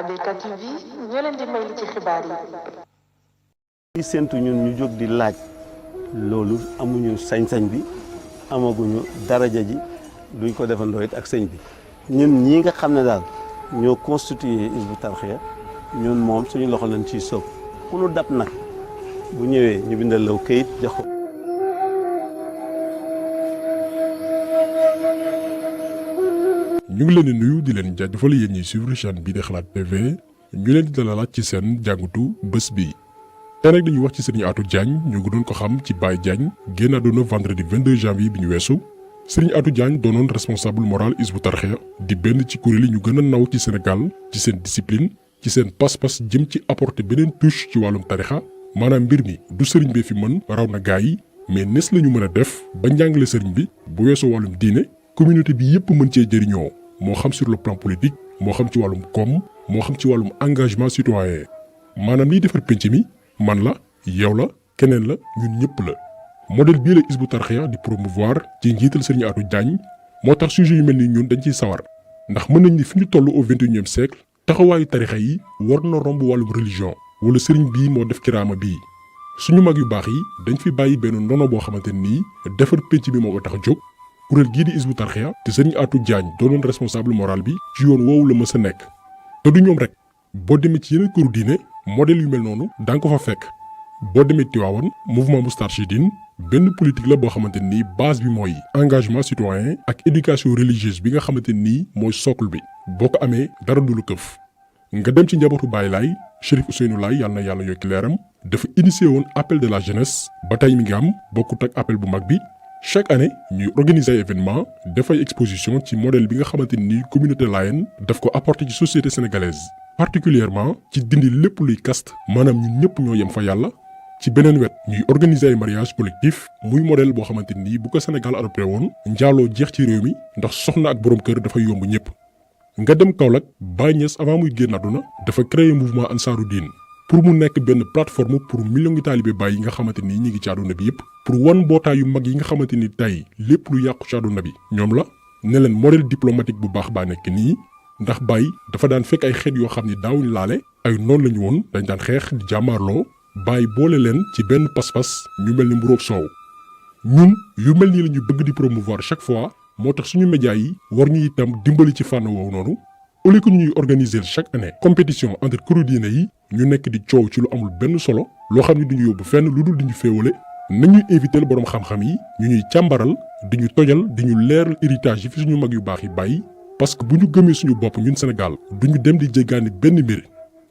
ADK TV ñoo leen di may li ci xibaar yi. séntu ñun ñu jóg di laaj loolu amuñu sañ-sañ bi amaguñu daraja ji duñ ko defandoo it ak sëñ bi ñun ñii nga xam ne daal ñoo constitué Hizbut Tarqiyyah ñun moom suñu loxo lañ ciy sóob ku nu dab nag bu ñëwee ñu bindal law kayit jox ko. ñu ngi leen di nuyu di leen jaajëfal yéen ñiy suivre chaîne bii di xalaat TV ñu leen di dalalaat ci seen jàngatu bés bi. tey nag dañuy wax ci Serigne Atou Diagne ñu ngi doon ko xam ci Baye Diagne génn àdduna vendredi 22 janvier bi ñu weesu. Serigne Atou Diagne doonoon responsable moral Hizbut Tarqiyyah di benn ci kuréel yi ñu gën a naw ci Sénégal ci seen discipline ci seen pas-pas jëm ci apporter beneen touche ci wàllum tarixa maanaam mbir mi du sëriñ bee fi mën raw na gaa yi mais nes la ñu mën a def ba njàngale sëriñ bi bu weesoo wàllum diine communauté bi yépp mën cee jëriñoo moo xam sur le plan politique moo xam ci wàllum koom moo xam ci wàllum engagement citoyen maanaam liy defar penc mi man la yow la keneen la ñun ñëpp la. modèle bii la Hizbut Tarqiyyah di promouvoir ci njiital Serigne Atou Diagne moo tax sujet yu mel ni ñun dañ ciy sawar ndax mën nañ ni fi ñu toll au 21e siècle taxawaayu tarixa yi war na romb wàllum religion wala sëriñ bii moo def kiraama bii suñu mag yu baax yi dañ fi bàyyi benn ndono boo xamante nii defar penc bi moo ko tax a jóg kuréel gii di Hizbut Tarqiyyah te Serigne Atou Diagne doonoon responsable moral bi ci yoon woowu la mës a nekk te du ñoom rek boo demee ci yeneen këru diine modèle yu mel noonu danga ko fa fekk boo demee Tiwaawan mouvement Moustarchidine benn politique la boo xamante nii base bi mooy engagement citoyen ak éducation religieuse bi nga xamante nii mooy socle bi boo ko amee dara du lu këf nga dem ci njabootu Baye Laye Chérif Ousseynou Laye yàlla na yàlla yokki leeram dafa initié woon appel de la jeunesse ba tey mi ngi am bokkut ak appel bu mag bi chaque année ñuy organiser ay événement dafay exposition ci modèle bi nga xamante nii communauté layène daf ko apporter ci société sénégalaise particulièrement ci dindi lépp luy caste maanaam ñun ñëpp ñoo yem fa yàlla ci beneen wet ñuy organiser ay mariage collectif muy modèle boo xamante nii bu ko Sénégal adopté woon njaaloo jeex ci réew mi ndax soxna ak borom kër dafay yomb ñëpp. nga dem Kaolack Baye Niass avant muy génn àdduna dafa créer mouvement Ansaarud-Din pour mu nekk benn plateforme pour millions ngi taalibe Baye yi nga xamante ni ñi ngi ci àdduna bi yëpp pour wan mbootaay yu mag yi nga xamante ni tey lépp lu yàqu ci àdduna bi ñoom la ne leen modèle diplomatique bu baax baa nekk nii ndax Baye dafa daan fekk ay xeet yoo xam ni daawuñ laale ay noonu lañu woon dañ daan xeex di jàmmaarloo Baye boole leen ci benn pas-pas ñu mel ni mburoog soow ñun yu mel nii la ñu bëgg di promouvoir chaque fois moo tax suñu médias yi war ñu itam dimbali ci fànn woowu noonu au lieu que ñuy organiser chaque année compétition entre kuréel diine yi ñu nekk di coow ci lu amul benn solo loo xam ni duñu yóbbu fenn lu dul di ñu féewale nañuy invité boroom xam-xam yi ñu ñuy càmbaral di ñu tojal di ñu leeral héritage yi fi suñu mag yu baax yi bàyyi parce que bu ñu gëmee suñu bopp ñun Sénégal duñu dem di jéggaani benn mbir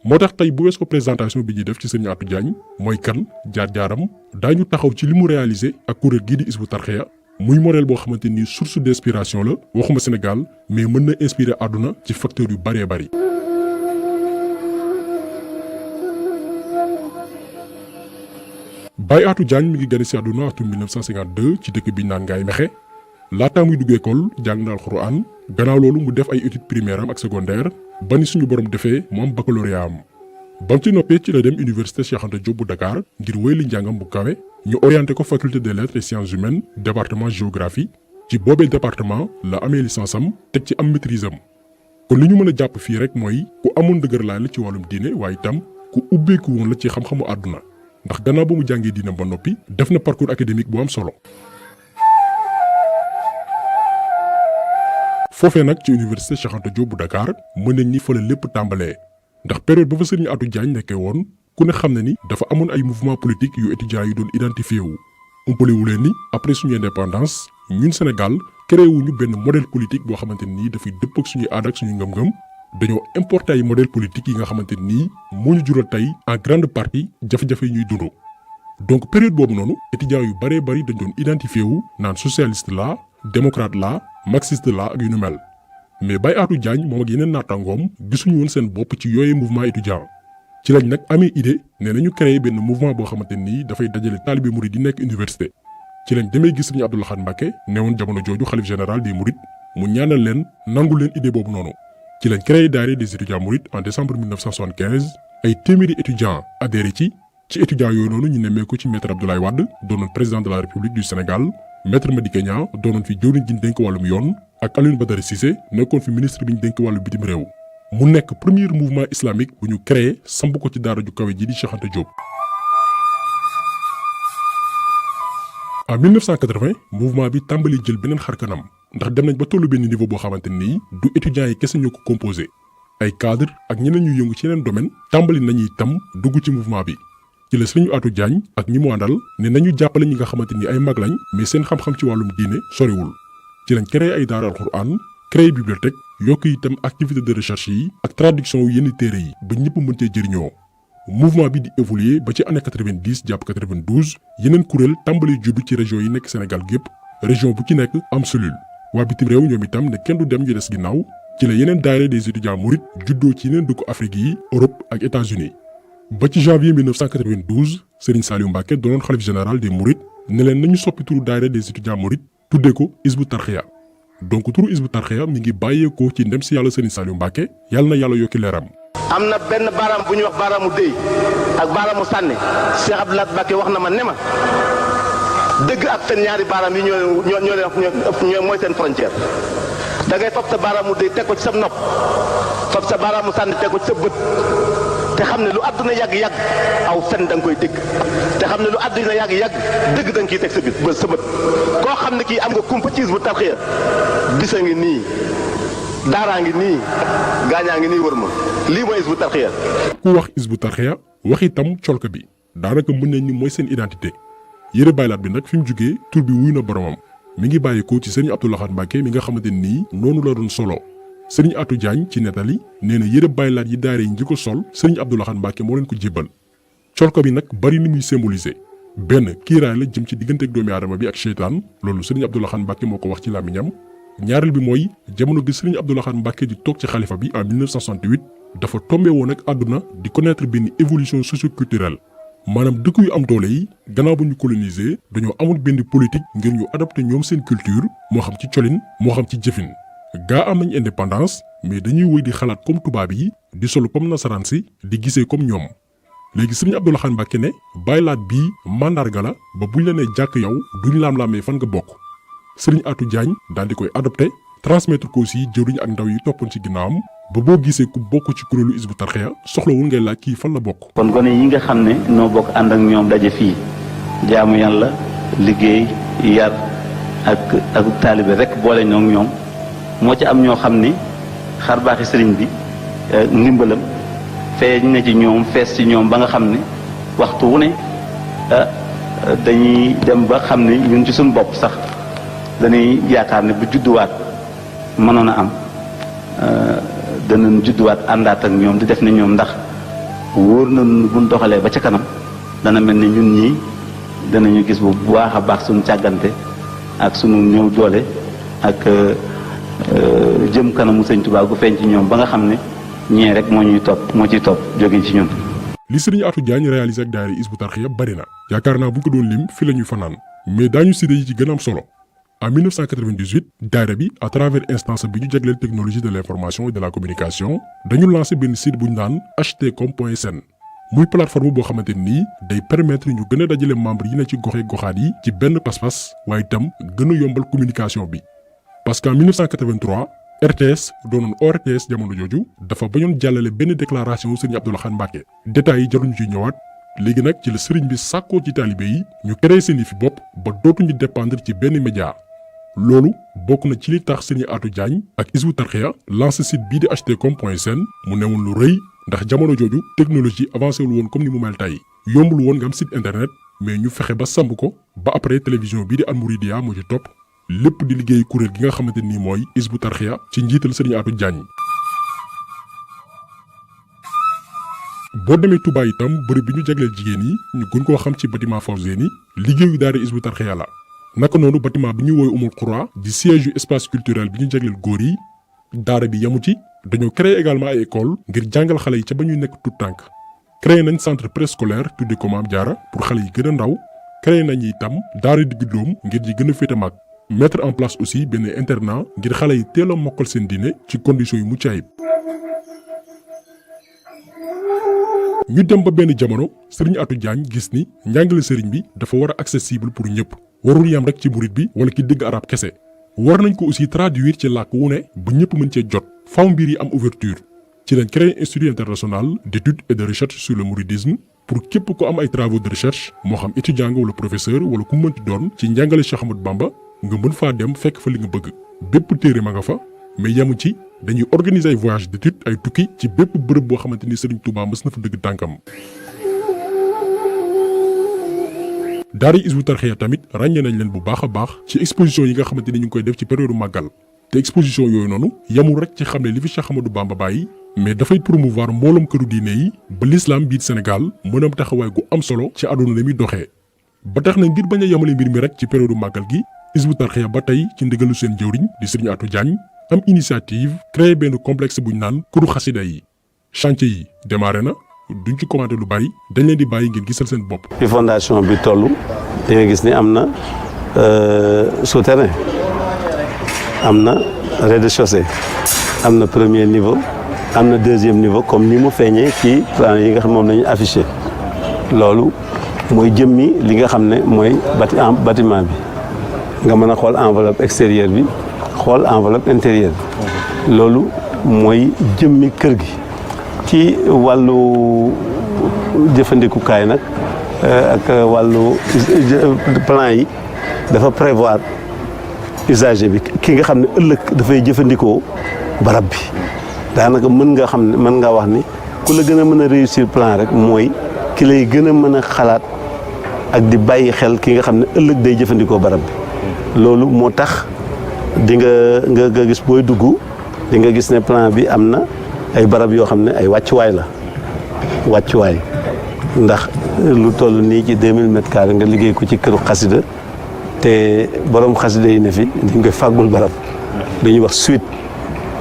moo tax tey bu wees ko présentation bi ñuy def ci Serigne Atou Diagne mooy kan jaar-jaaram daañu taxaw ci li mu réalisé ak kuréel gii di Hizbut Tarqiyyah muy modèle boo xamante ni source d'inspiration la waxuma Sénégal mais mën na inspirer àdduna ci facteur yu bëree bëri. Baye Atou Diagne mi ngi gane ci àdduna atum 1952 ci dëkk bi ñu naan Ngaye Mékhé laataa muy dugg école jàng na alxuraan gannaaw loolu mu def ay études primaires am ak secondaire ba ni suñu borom defee mu am baccalauréat am ba mu ci noppee ci la dem université Cheikh Anta Diop bu Dakar ngir wéy li njàngam bu kawe ñu orienté ko faculté des lettres et sciences humaines département géographie ci boobee département la amee licence am teg ci am maîtrise am kon li ñu mën a jàpp fii rek mooy ku amoon dëgër laay la ci wàllum diine waaye itam ku ubbeeku woon la ci xam-xamu àdduna ndax gannaaw ba mu jàngee diine ba noppi def na parcours académique bu am solo. foofee nag ci université Cheikh Anta Diop bu Dakar mën nañ ni fa la lépp tàmbalee ndax période ba fa Serigne Atou Diagne nekkee woon ku ne xam na ni dafa amoon ay mouvement politique yu étudiants yi doon identifié wu. umpale wu leen ni après suñu indépendance ñun Sénégal créé wuñu benn modèle politique boo xamante nii dafay dëpp ak suñuy aada ak suñu ngëm-ngëm dañoo importé ay modèle politique yi nga xamante nii moo ñu jural tey en grande partie jafe-jafe yi ñuy dund. donc période boobu noonu étudiants yu bëree bëri dañ doon identifié wu naan socialiste la démocrate la marxiste la ak yu nu mel mais Baye Atou Diagne moom ak yeneen naataangoom gisuñu woon seen bopp ci yooyee mouvement étudiant ci lañ nag amee idée nee nañu créé benn mouvement boo xamante nii dafay dajale taalibe murid di nekk université ci lañ demee gis Serigne Abdou Lahad Mbacké ne woon jamono jooju xalif général des mourides mu ñaanal leen nangu leen idée boobu noonu ci lañ créé daayira des étudiants mourides en décembre 1975 ay téeméeri étudiants adhéré ci étudiants yooyu noonu ñu nemmee ko ci maître Abdoulaye Wade doonoon président de la République du Sénégal maître Madické Niang doonoon fi jëwriñ ji ñu dénk wàllum yoon ak Alioune Badara Cissé nekkoon fi ministre bi ñu dénk wàllu bitim réew mu nekk premier mouvement islamique bu ñu créé samp ko ci daara ju kawe ji di Cheikh Anta Diop. en 1980 mouvement bi tàmbali jël beneen xarkanam ndax dem nañ ba tollu benn niveau boo xamante ni du étudiants yi kese ñoo ko composé ay cadre ak ñeneen ñu yëngu ci yeneen domaine tàmbali nañu itam dugg ci mouvement bi ci la Serigne Atou Diagne ak ñi mu àndal ne nañu jàppale ñi nga xamante ni ay mag lañ mais seen xam-xam ci wàllum diine soriwul ci lañ créé ay daara alxuraan créé bibliothèque yokk itam activité de recherche yi ak traduction yu yenn téere yi ba ñëpp mën cee jëriñoo mouvement bi di évoluer ba ci année 90 jàpp 92 yeneen kuréel tàmbali juddu ci région yi nekk Sénégal gépp région bu ci nekk am cellule waa bitim réew ñoom itam ne kenn du dem ñu des ginnaaw ci la yeneen daayira des étudiants mourides juddoo ci yeneen dëkku Afrique yi Europe ak États-Unis ba ci janvier 1992 Serigne Saliou Mbacké doonoon xalif général des mourides ne leen nañu soppi turu daayira des étudiants mourides tuddee ko Hizbut Tarqiyyah donc turu Hizbut Tarqiyyah mi ngi bàyyeekoo ci ndem si yàlla Serigne Saliou Mbacké yàlla na yàlla yokki leeram. am na benn baaraam bu ñuy wax baaraamu déy ak baaraamu sànni Cheikh Abdou Lahad Mbacké wax na ma ne ma dëgg ak fen ñaari baaraam yi ñoo mooy seen frontière da ngay fab sa baaraamu déy teg ko ci sa nopp fab sa baaraamu sànni teg ko ci sa bët te xam ne lu àdduna yàgg-yàgg aw fen da nga koy dégg te xam ne lu àdduna yàgg-yàgg dëgg da nga kiy teg sa bët sa bët koo xam ne kii am nga kumpa ci Hizbut Tarqiyyah bisa ngi nii daaraa ngi nii gaañaa ngi nii wër ma lii mooy Hizbut Tarqiyyah. ku wax Hizbut Tarqiyyah wax itam colka bi daanaka mën nañ ni mooy seen identité yëre baylaat bi nag fi mu jugee tur bi wuy na boromam mi ngi bàyyeekoo ci Serigne Abdou Lahad Mbacké mi nga xamante nii noonu la doon solo Serigne Atou Diagne ci nettali nee na yëre baylaat yi daara yi njëkk ko sol Serigne Abdou Lahad Mbacké moo leen ko jébbal colka bi nag bari ni muy symboliser benn kiiraay la jëm ci digganteeg doomi aadama bi ak seytaan loolu Serigne Abdou Lahad Mbacké moo ko wax ci làmmiñam ñaareel bi mooy jamono gi Serigne Abdou Lahad Mbacké di toog ci xalifa bi en 1968 dafa tombé woon ak àdduna di connaître benn évolution socio-culturelle maanaam dëkk yu am doole yi gannaaw bu ñu colonisé dañoo amul benn politique ngir ñu adopté ñoom seen culture moo xam ci colin moo xam ci jëfin gaa am nañ indépendance mais dañuy wëy di xalaat comme tubaab yi di solo comme nasaraan si di gisee comme ñoom léegi Serigne Abdou Lahad Mbacké ne baylaat bii mandarga la ba buñ la nee jàkk yow duñ laam-laamee fan nga bokk Serigne Atou Diagne daal di koy adopté transmettre ko aussi jëwriñ ak ndaw yi toppoon ci ginnaawam ba boo gisee ku bokk ci kuréelu Hizbut Tarqiyyah soxlawul ngay laaj kii fan la bokk. kon gone yi nga xam ne noo bokk ànd ak ñoom daje fii jaamu yàlla liggéey yar ak taalibe rek boole ñoo ak ñoom moo ci am ñoo xam ni xar baaxi sëriñ bi ndimbalam feeñ na ci ñoom fees ci ñoom ba nga xam ne waxtu wu ne dañuy dem ba xam ne ñun ci suñu bopp sax dañuy yaakaar ne bu judduwaat mënoon a am danañ judduwaat àndaat ak ñoom di def ne ñoom ndax wóor na buñ doxalee ba ca kanam dana mel ni ñun ñii danañu gis bu baax a baax suñu càggante ak suñu ñëw doole ak jëm kanamu Sëñ Tuubaa gu feeñ ci ñoom ba nga xam ne ñee rek moo ciy topp jóge ci ñun. li Serigne Atou Diagne réalisé ak daayira Hizbut Tarqiyyah bari na yaakaar naa bu ñu ko doon lim fi la ñuy fanaan mais daañu cité yi ci gën a am solo. en 1998 daayira bi à travers instance bi ñu jagleel technologie de l'information et de la communication dañu lancé benn site bu ñu naan htcom.sn muy plateforme boo xamante nii day permettre ñu gën a dajale membres yi ne ci goxee goxaat yi ci benn pas-pas waaye itam gën a yombal communication bi parce qu'en 1983 RTS doonoon ORTS jamono jooju dafa bañoon jàllale benn déclaration Serigne Abdou Lahad Mbacké détails yi jaruñu ci ñëwaat léegi nag ci la sëriñ bi sàkkoo ci taalibe yi ñu créé seen i fi bopp ba dootuñu dépendre ci benn média loolu bokk na ci li tax Serigne Atou Diagne ak Hizbut Tarqiyyah lancé site bii di htcom.sn mu newoon lu rëy ndax jamono jooju technologie avancé wul woon comme ni mu mel tey yombul woon nga am site internet mais ñu fexe ba samb ko ba après télévision bii di Al Mouridiyyah moo ci topp lépp di liggéey kuréel gi nga xamante ni mooy Hizbut Tarqiyyah ci njiital Serigne Atou Diagne. boo demee Touba itam bërëb bi ñu jagleel jigéen yi ñu gën koo xam ci bâtiment Fawzeyni liggéeyu daara Hizbut Tarqiyyah la naka noonu bâtiment bi ñuy woowee Umul Qura di siège yu espace culturel bi ñu jagleel góor yi daara bi yamu ci dañoo créer également ay école ngir jàngal xale yi ca ba ñuy nekk tout tànk créé nañ centre préscolaire tudde ko Maam Jaara pour xale yi gën a ndaw créé nañ itam daara diggu dóom ngir ji gën a féete mag mettre en place aussi benn internat ngir xale yi teel a mokkal seen diine ci conditions yu mucc ayib. ñu dem ba benn jamono Serigne Atou Diagne gis ni njàngale sëriñ bi dafa war a accessible pour ñëpp warul yam rek ci murit bi wala ki dégg arab kese war nañ ko aussi traduire ci làkk wu ne ba ñëpp mën cee jot faw mbir yi am ouverture ci lañ créé institut international d'études et de recherche sur le mouridisme pour képp ko am ay travaux de recherche moo xam étudiant nga wala professeur wala ku mënti doon ci njàngale Cheikh Ahmadou Bamba nga mën faa dem fekk fa li nga bëgg bépp téere ma nga fa mais yamu ci dañuy organiser ay voyage d'études ay tukki ci bépp bërëb boo xamante ni Serigne Touba mës na fa dëgg tànkam. daara Hizbut Tarqiyyah tamit ràññee nañ leen bu baax a baax ci exposition yi nga xamante ni ñu ngi koy def ci période màggal te exposition yooyu noonu yamul rek ci xam ne li fi Cheikh Ahmadou Bamba bàyyi mais dafay promouvoir mbooloom këru diine yi ba l'islam biir Sénégal mën am taxawaay gu am solo ci àdduna la muy doxee ba tax na ngir bañ a yamale mbir mi rek ci période màggal gi Hizbut Tarqiyyah ba tey ci ndigalu seen jëwriñ di Serigne Atou Diagne am initiative créé benn complexe bu ñu naan këru xasida yi chantier yi démarré na duñ ci commenté lu bari dañ leen di bàyyi ngeen gisal seen bopp. fi fondation bi toll di nga gis ni am na souterrain am na rez-de-chaussée am na premier niveau am na deuxième niveau comme ni mu feeñee ci plan yi nga xam moom la ñu affiché loolu mooy jëmmi li nga xam ne mooy bâtiment bi nga mën a xool enveloppe extérieure bi xool enveloppe intérieure bi loolu mooy jëmmi kër gi ci wàllu jëfandikukaay nag ak wàllu plan yi dafa prévoir usager bi ki nga xam ne ëllëg dafay jëfandikoo barab bi daanaka mën nga wax ni ku la gën a mën a réussir plan rek mooy ki lay gën a mën a xalaat ak di bàyyi xel ki nga xam ne ëllëg day jëfandikoo barab bi loolu moo tax di nga gis booy dugg di nga gis ne plan bi am na ay barab yoo xam ne ay wàccuwaay la wàccuwaay ndax lu toll nii ci 2000 mètres carrés nga liggéey ko ci këru xasida te borom xasida yi ne fi dañ koy fàggul barab dañuy wax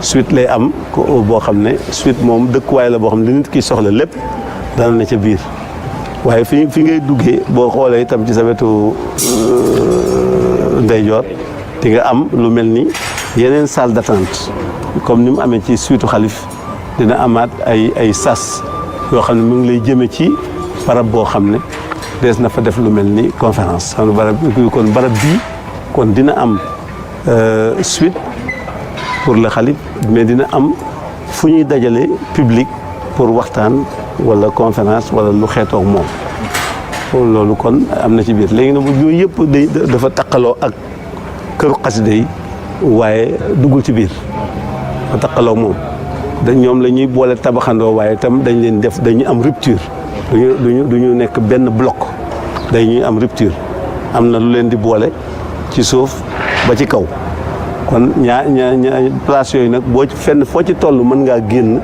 suite lay am ko boo xam ne suite moom dëkkuwaay la boo xam ne li nit ki soxla lépp dana ne ca biir waaye fi ngay duggee boo xoolee itam ci sa wetu ndeyjoor di nga am lu mel ni yeneen salle d'attente comme ni mu amee ci suite xalif dina amaat ay sas yoo xam ne mu ngi lay jëme ci barab boo xam ne dees na fa def lu mel ni conférence xam ne barab bii kon dina am suite pour le xalif mais dina am fu ñuy dajale public pour waxtaan wala conférence wala lu xeetoog moom loolu kon am na ci biir léegi nag yooyu yëpp dafa taqaloo ak këru xasida yi waaye duggul ci biir dafa taqaloo moom ñoom la ñuy boole tabaxandoo waaye itam dañuy am rupture du ñu nekk benn bloc dañuy am rupture am na lu leen di boole ci suuf ba ci kaw kon ñaar place yooyu nag foo ci toll mën ngaa génn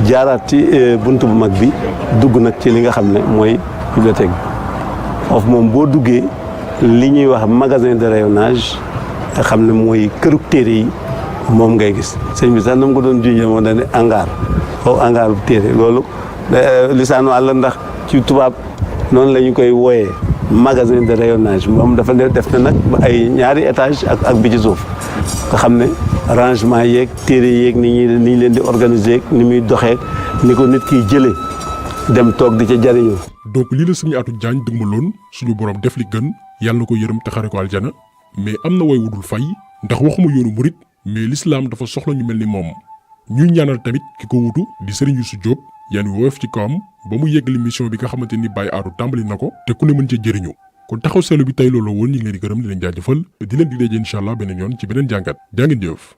jaaraat ci bunt bu mag bi dugg nag ci li nga xam ne mooy bibliothèque bi foofu moom boo duggee li ñuy wax magasin de rayonnage nga xam ne mooy kërug téere yi moom ngay gis sëñ bi sax na mu ko doon junjee moom dañ ne hangar foofu hangar bu téere loolu lisaanu àll ndax ci tubaab noonu la ñu koy wooyee magasin de rayonnage moom dafa def na nag ay ñaari étage ak bi ci suuf nga xam ne rangement yeeg téere yeeg ni ñu leen di organiser ni muy doxee ni ko nit kiy jëlee dem toog di ca jariñoo. donc lii la Serigne Atou Diagne dëgmaloon suñu borom def li gën yàlla na ko yërëm te xare ko aljana mais am na way wudul fay ndax waxuma yoonu murit mais l'islam dafa soxla ñu mel ni moom ñuy ñaanal tamit ki ko wutu di Serigne Youssou Diop yan woyof ci kawam ba mu yeggali mission bi nga xamante ni Baye Atou tàmbali na ko te ku ne mën cee jëriñu kon taxaw seetlu bi tey loolu woon ñu ngi leen di gërëm di leen jaajëfal di leen di daje incha allah beneen yoon ci beneen jàngat jaa ngeen jëf